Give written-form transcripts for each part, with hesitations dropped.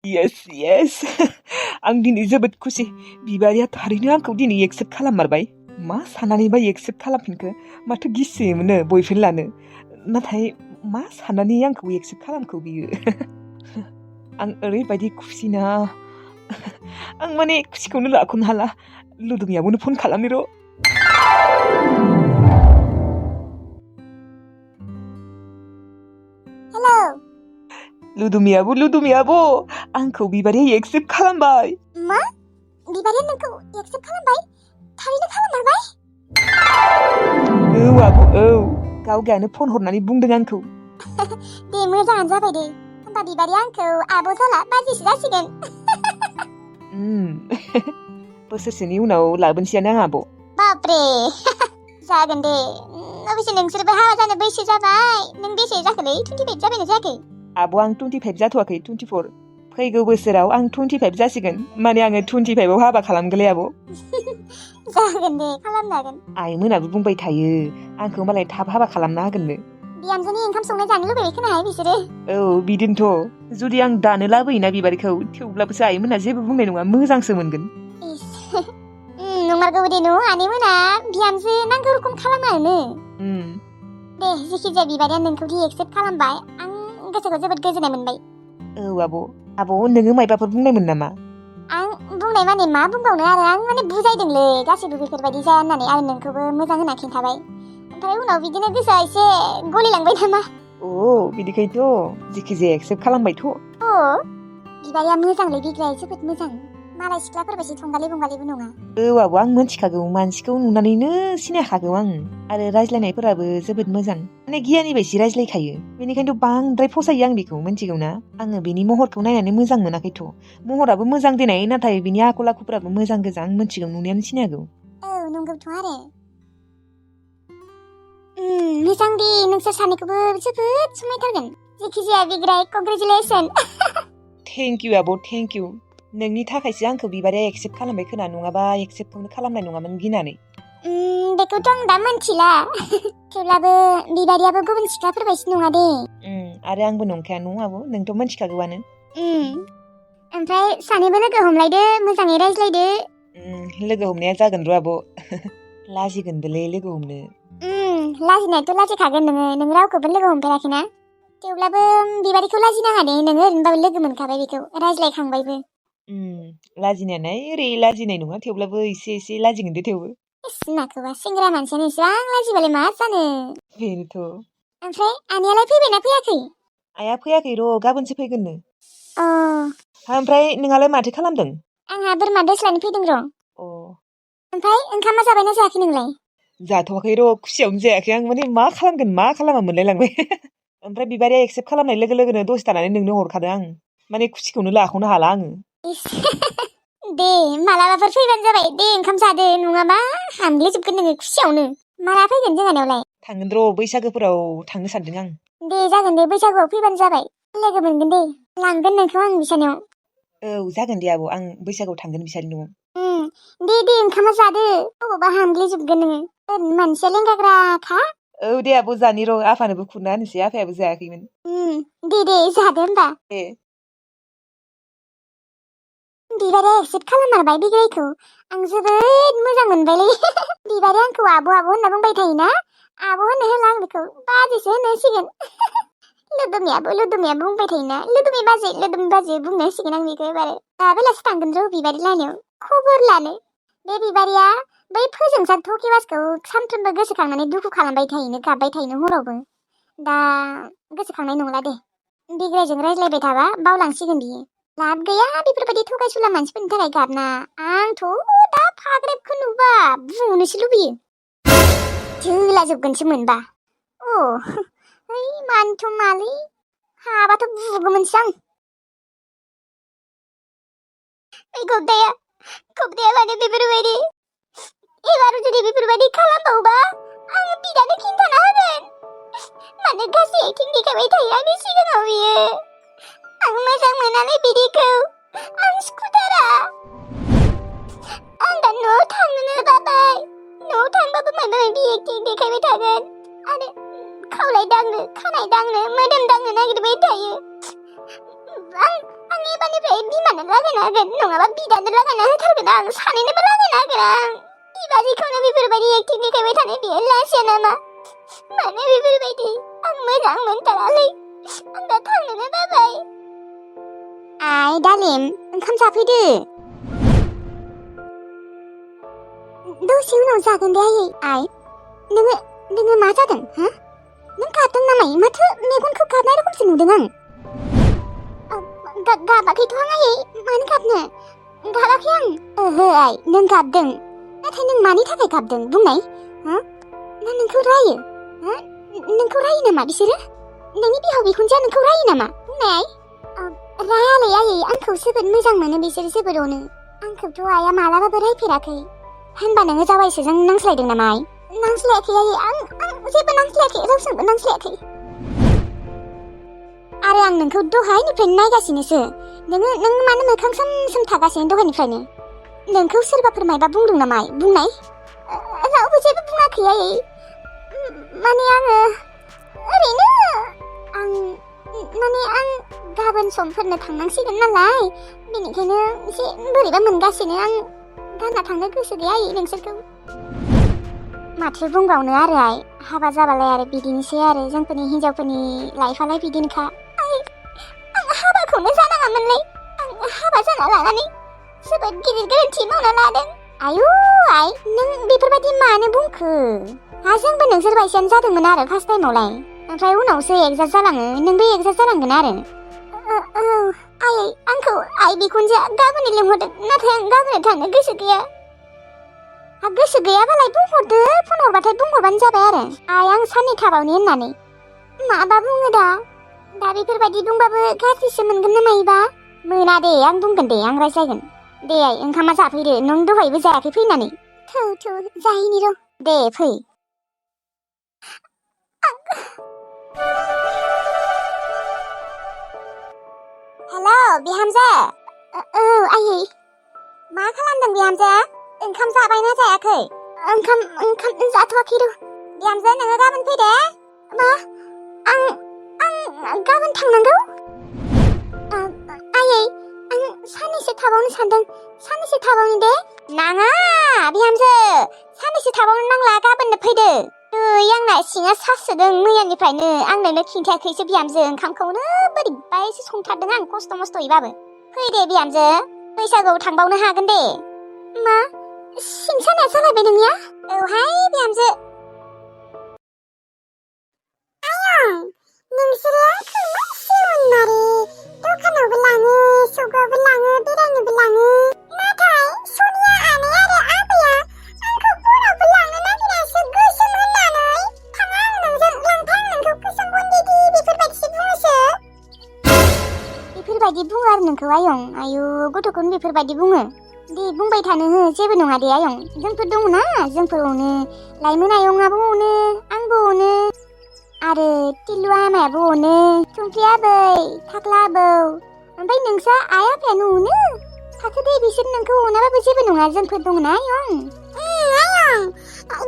Yes, yes. आं दिनै जोबोद खुसि बिबारिया थारैनो आंखौ दिनै एक्सेप्ट खालाममारबाय मा साननानैबा एक्सेप्ट खालामफिनखो माथो गिसोयोमोननो बयफ्रेन्ड लानो नाथाय मा साननानै आंखौ एक्सेप्ट खालामखो बियो आं ओरैबायदि खुसिना आं माने खुसिखौनो लाख'नो हाला लुदुमियाबोनो फन खालामनो र' हेलौ लुदुमियाबो आंखौ बिबारिया एक्सेप्ट खालामबाय मा बिबारिया नोंखौ एक्सेप्ट खालामबाय थारैनो खालाममारबाय औ आब' औ गावगायानो फन हरनानै बुंदों आंखौ दे मोजाङानो जाबाय दे होमबा बिबारिया आंखौ आब' जाला बाजैसो जासिगोन बोसोरसेनि उनाव लाबोनोसैयानो आं आब' बाब्रे जागोन दे अबेसे नोंसोरबो हाबा जानो बैसो जाबाय नों बेसे जाखोलै 25 जाबायना जायाखै आब' आं 25 जाथ'वाखै 24 फैगौ बोसोराव आं 25 जासिगोन माने आङो 25आव हाबा खालामगोनलै आब' जागोन दे खालामनो हागोन आइमोनाबो बुंबाय थायो आंखौ मालाय थाब हाबा खालामना होगोननो बिहामजोनि ओंखाम संनाय जानो लुबैबाय खोनाहाय बिसोरो औ बिदिनोथ' जुदि आं दानो लाबोयोना बिबारिखौ थेवब्लाबोसो आइमोना जेबो बुंनाय नङा मोजांसो मोनगोन इस नंमारगौ दे न' आनैमोना बिहामजो नांगौ रोखोम खालामानो दे जेखिजाया बिबारिया नोंखौदि एक्सेप्ट खालामबाय आं गोसोखौ जोबोद गोजोननाय मोनबाय औ आब' नोङो मायबाफोर बुंनायमोन नामा आं बुंनाय माने मा बुंबावनो आरो आं माने बुजायदोंलै गासैबो बेफोरबायदि जाया होननानै आरो नोंखौबो मोजां होनना खिन्थाबाय ओमफ्राय उनाव बिदिनो गोसोआ एसे गलिलांबाय नामा अ बिदिखायनोथ' जेखिजाया एक्सेप्ट खालामबायथ' अ बिबारिया मोजांलै बिग्राया जोबोद मोजां मालाय सिख्लाफोरबायदि थंगालि बंगालिबो नङा औ आब' आं मोनथिखागौ मानसिखौ नुनानैनो सिनायखागौ आं आरो रायज्लायनायफोराबो जोबोद मोजां माने गियानि बायदि रायज्लायखायो बेनिखायनोथ' बांद्राय फसायो आं बेखौ मिथिगौ ना आङो बेनि महरखौ नायनानै मोजां मोनाखैथ' महराबो मोजां देनाय नाथाय बिनि आखल आखुफोराबो मोजां गोजा आं मिथिगौ नुनायानो सिनायगौ औ नंगौथ' आरो मोजां दे नोंसोर सानैखौबो जोबोद समायथारगोन जेखिजाया बिग्राय कंग्रेचुलेसन थेंक इउ आब' थेंक इउ नोंनि थाखायसो आंखौ बिबारिया एक्सेप्ट खालामबाय खोना नङाबा एक्सेप्टखौनो खालामनाय नङामोन गिनानै बेखौथ' आं दा मोनथिला थेवब्लाबो बिबारियाबो गुबुन सिख्लाफोरबायदि नङा दे आरो आंबो नंखाया न' आब' नोंथ' मोनथिखागौआनो ओमफ्राय सानैबो लोगो हमलायदो मोजाङै रायज्लायदो लोगो हमनाया जागोन र' आब' लाजिगोनबोलै लोगो हमनो लाजिनायाथ' लाजिखागोन नों रावखौबो लोगो हमफेराखैना थेवब्लाबो बिबारिखौ लाजिनाङा दे नोङो ओरैनोबाबो लोगो मोनखाबाय बेखौ रायज्लायखांबायबो लाजिनायालाय ओरै लाजिनाय नङा थेवब्लाबो एसे लाजिगोन दे थेवबो माखौबा सेंग्रा मानसियानो इसेबां लाजिबालाय मा जानो बेनोथ' ओमफ्राय आनैयालाय फैबायना फैयाखै आइया फैयाखै र' गाबोनसो फैगोननो अ ओमफ्राय नोंहालाय माथो खालामदों आंहा बोरमा दोस्लायनो फैदों र' ओमफ्राय ओंखामा जाबायना जायाखै नोंलाय जाथ'वाखै र' खुसियावनो जायाखै आं माने मा खालामगोन मा खालामा मोनलायलांबाय ओमफ्राय बिबारिया एक्सेप्ट खालामनाय लोगो लोगोनो दसे थानानै नोंनो हरखादों आं माने खुसिखौनो लाख'नो हाला आङो दे मालाबाफोर फैबानो जाबाय दे ओंखाम जादो नङाबा हामग्लिजोबगोन नोङो खुसियावनो माला फैगोन जोंहानियावलाय थांगोन र' बैसागोफोराव थांनो सानदों आं दे जागोन दे बैसागुआव फैबानो जाबाय लोगो मोनगोन दे लांगोन नोंखौ आं बिसानियाव औ जागोन दे आब' आं बैसागोआव थांगोन बिसानि न'आव दे ओंखामा जादो अबावबा हामग्लिजोबगोन नोङो ओरैनो मानसिया लेंगाग्राखा औ दे आब' जानि र' आफानोबो खुरना होनोसै आफायाबो जायाखैमोन दे जादो होमबा दे बिबारिया एक्सेप्ट खालाममारबाय बिग्रायखौ आं जोबोद मोजां मोनबायलै बिबारिया आंखौ आब' होनना बुंबाय थायोना आब' होननो होला आं बेखौ बाजैसो होननांसिगोन लुदुमियाबो बुंबाय थायोना लुदुमि बाजै बुंनांसिगोन आं बेखौ एबार दा बेलासि थांगोन र' बिबारि लायनायाव खबर लानो बे बिबारिया बै फोजोंसार थकिबासखौ सानफ्रोमबो गोसोखांनानै दुखु खालामबाय थायोनो गाबबाय थायोनो हरावबो दा गोसोखांनाय नंला दे बिग्रायजों रायज्लायबाय थाबा बावलांसिगोन बियो लाब गैया बेफोरबायदि थगायसुला मानसिफोरनि थाखाय गाबना आंथ' दा फाग्रेबखौ नुबा बुनोसो लुबैयो जोला जोबगोनसो मोनबा मानोथ' मालै हाबाथ' बुगौमोनसो आं गबदाया माने बेफोरबायदि एबार जुदि बेफोरबायदि खालामबावबा आङो बिदानो खिन्थाना होगोन माने गासै एक्टिं देखायबाय थायो आंनि सिगाङाव बियो आं मोजां मोनालै बिदिखौ आं स्कुटारा आं दा न'आव थांनो बाबाय न'आव थांबाबो माबा माबि एक्टिं देखायबाय थागोन आरो खावलाय दांनो खानाय दांनो मोदोम दांनो नागिरबाय थायो आं एबार दानिफ्राय बिमानो लागायना होगोन नङाबा बिदानो लागायना होथारगोन आं सानैनोबो लागायना होगोन आं बिबाजैखौनो बेफोरबायदि एक्टिं देखायबाय थानाय बियो लाजिया नामा मानो बेफोरबायदि आं मोजां मोनथारालै आं दा थांनोनो बाबाय आइ दालिम ओंखाम जाफैदो दसे उनाव जागोन दे आइ नोङो मा जादों हा नों गाबदों नामा माथो मेगनखौ गाबनाय रखमसो नुदों आं गाबाखैथ' आं आयै मानो गाबनो गाबाखै आं ओहो आइ नों गाबदों नाथाय नों मानि थाखाय गाबदों बुंनाय हा ना नोंखौ रायो हा नोंखौ रायो नामा बिसोरो नोंनि बिहाव बिखुनजोआ नोंखौ रायो नामा बुंनाय रायालै आयै आंखौ जोबोद मोजां मोनो बिसोर जोबोद अनो आंखौथ' आइया मालाबाबो रायफेराखै होनबा नोङो जावायसोजों नांस्लायदों नामा आइ नांस्लायाखै आयै आं जेबो नांस्लायाखै रावजोंबो नांस्लायाखै आरो आं नोंखौ दहायनिफ्रायनो नायगासिनोसो नों मानो मोखां सोम थागासिनो दहायनिफ्रायनो नोंखौ सोरबाफोर मायबा बुंदों नामा बुंनाय रावबो जेबो बुङाखै आयै माने आङो ओरैनो आं गाबोन समफोरनो थांनांसिगोन नालाय बेनिखायनो एसे बोरैबा मोनगासिनो आं गानना थांनो गोसो गैया आयै नोंसोरखौ माथो बुंबावनो आरो आइ हाबा जाबालाय आरो बिदिनोसै आरो जोंफोरनि हिनजावफोरनि लाइफआलाय बिदिनोखा आं हाबाखौनो जानाङामोनलै आं हाबा जाना लानानै जोबोद गिदिर गोरोन्थि मावना लादों आयु आइ नों बेफोरबायदि मानो बुंखो जोंबो नोंसोर बायसियानो जादोंमोन आरो फार्स्ट टाइमावलाय ओमफ्राय उनावसो एकजास्ट जालाङो नोंबो एकजास्ट जालांगोन आरो औ आयै आंखौ आइ बिखुनजोआ गाबोन लिंहरदों नाथाय आं गाबोन थांनो गोसो गैया गोसो गैयाबालाय बुंहरदो फन हरबाथाय बुंहरबानो जाबाय आरो आइ आं साननै थाबावनि होननानै माबा बुङो दा बेफोरबायदि बुंबाबो गाज्रिसो मोनगोन ना मायोबा मोना दे आं बुंगोन दे आं रायज्लायगोन दे आइ ओंखामा जाफैदो नों दहायबो जायाखै फैनानै थौ जाहैनि र' दे फै हेल' बिहामजो औ आयै मा खालामदों बिहामजो ओंखाम जाबायना जायाखै ओंखाम जाथ'वाखै र' बिहामजो नोङो गाबोन फै दे मा आं गाबोन थांनांगौ आयै आं साननैसो थाबावनो सानदों साननैसो थाबावनो दे नाङा बिहामजो साननैसो थाबावनो नांला गाबोननो फैदो दै आंना सिङा सासोदों मैयानिफ्रायनो आंनोनो खिन्थायाखैसो बिहामजो ओंखामखौनो बोरैबा एसे संथारदों आं खस्थ' मस्थ'यैबाबो फै दे बिहामजो बैसागुआव थांबावनो हागोन दे मा सिं सानाया जालायबाय नोंनिया औहाय बिहामजो आयं नोंसोरो आंखौ मासे अनमारो दखानावबो लाङो सगावबो लाङो बेरायनोबो लाङो नाथाय सनिया आनै आरो आबैया आंखौ बरावबो लांनो नागिरासो गोसोम होननानै थाङा आं नोंजों लांफा आं नोंखौ गोसोम बन्देदि बेफोरबायदिसो बुङोसो बेफोरबायदि बुङो आरो नोंखौ आयं आयु गथ'खौनो बेफोरबायदि बुङो दे बुंबाय थानो हो जेबो नङा दे आयं जोंफोर दङ ना जोंफोर अनो लाइमोन आयंआबो अनो आंबो अनो आरो टिलु आमायाबो अनो थुमफ्रि आबै थाख्ला आबौ ओमफ्राय नोंसा आइ आफायानो अनो थाथो दे बिसोर नोंखौ अनाबाबो जेबो नङा जोंफोर दङ ना आयं आयं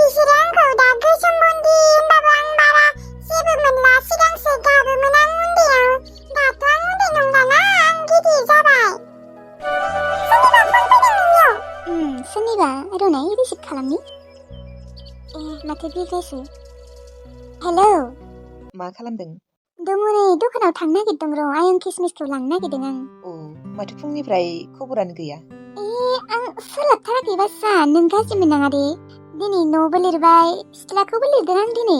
बिसोरो आंखौ दा गोसोम बन्दी होनबाबो आं बारा जेबो मोनला सिगांसो गाबोमोन आं उन्दैयाव दाथ' आं उन्दै नंलाना आं गिदिर जाबाय सोरनिबा फन फैदों नोंनियाव सोरनिबा र'नाय रिसिभ खालामनि माथो बिग्रायसो हेलौ मा खालामदों दङ नै दखानाव थांनो नागिरदों र' आयं किसमिसखौ लांनो नागिरदों आं माथो फुंनिफ्राय खबरानो गैया आं सोलाबथाराखै बासा नों गाज्रि मोननाङा दे दिनै न'बो लिरबाय सिथ्लाखौबो लिरदों आं दिनै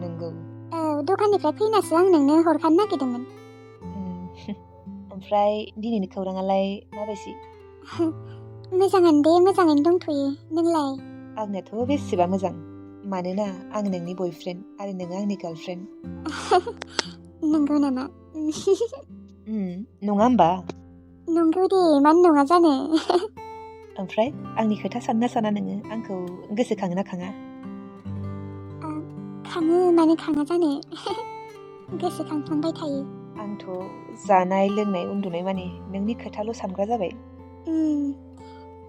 नंगौ औ दखाननिफ्राय फैनासो आं नोंनो हरखानो नागिरदोंमोन ओमफ्राय दिनैनि खौराङालाय माबायदि मोजाङानो दे मोजाङैनो दंथ'यो नोंलाय आंनाथ' बेसेबा मोजां मानोना आं नोंनि बयफ्रेन्ड आरो नोङो आंनि गार्लफ्रेन्ड नंगौ नामा नङा होमबा नंगौ दे मानो नङा जानो ओमफ्राय आंनि खोथा सानना साना नोङो आंखौ गोसोखाङो ना खाङा खाङो मानो खाङा जानो गोसोखांफ्लांबाय थायो आंथ' जानाय लोंनाय उन्दुनाय माने नोंनि खोथाल' सानग्रा जाबाय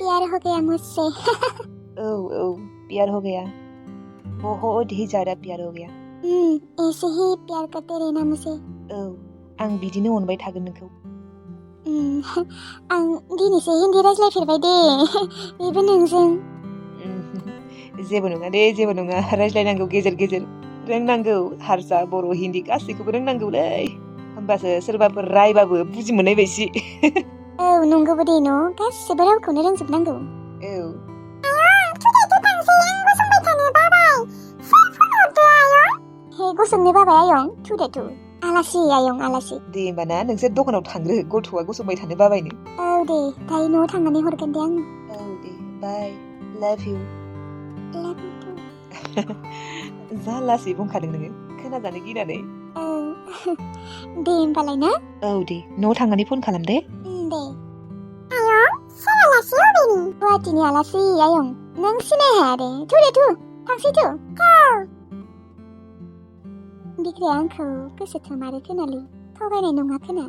प्यार हो गया मुझसे औ प्यार हो गया बहुत ही ज्यादा प्यार हो गया ऐसे ही प्यार करते रहना मुझे औ आं बिदिनो अनबाय थागोन नोंखौ आं दिनैसो हिन्दी रायज्लायफेरबाय दे बेबो नोंजों जेबो नङा दे जेबो नङा रायज्लायनांगौ गेजेर गेजेर रोंनांगौ हारसा बर' हिन्दी गासैखौबो रोंनांगौलै होमबासो सोरबाफोर रायबाबो बुजि मोननाय बायदि औ नंगौबो दे न' गासिबो रावखौनो रोंजोबनांगौ औ हे गसंनो बाबाय आयं थुदो आलासि आयं आलासि दे होमबाना नोंसोर दखानाव थांग्रो गथ'आ गसंबाय थानो बाबायनो औ दे दायो न'आव थांनानै हरगोन दे आङो औ दे बाय लाभ इउ जा लासै बुंखादों नोङो खोनाजानो गिनानै औ दे होमबालाय ना औ दे न'आव थांनानै फन खालाम दे दे आयं सोर आलासि अबेनि गुवाहाटीनि आलासि आयं नों सिनाय हाया दे थु थांसै बिग्राया आंखौ गोसोथोमारो खोनालै थगायनाय नङा खोना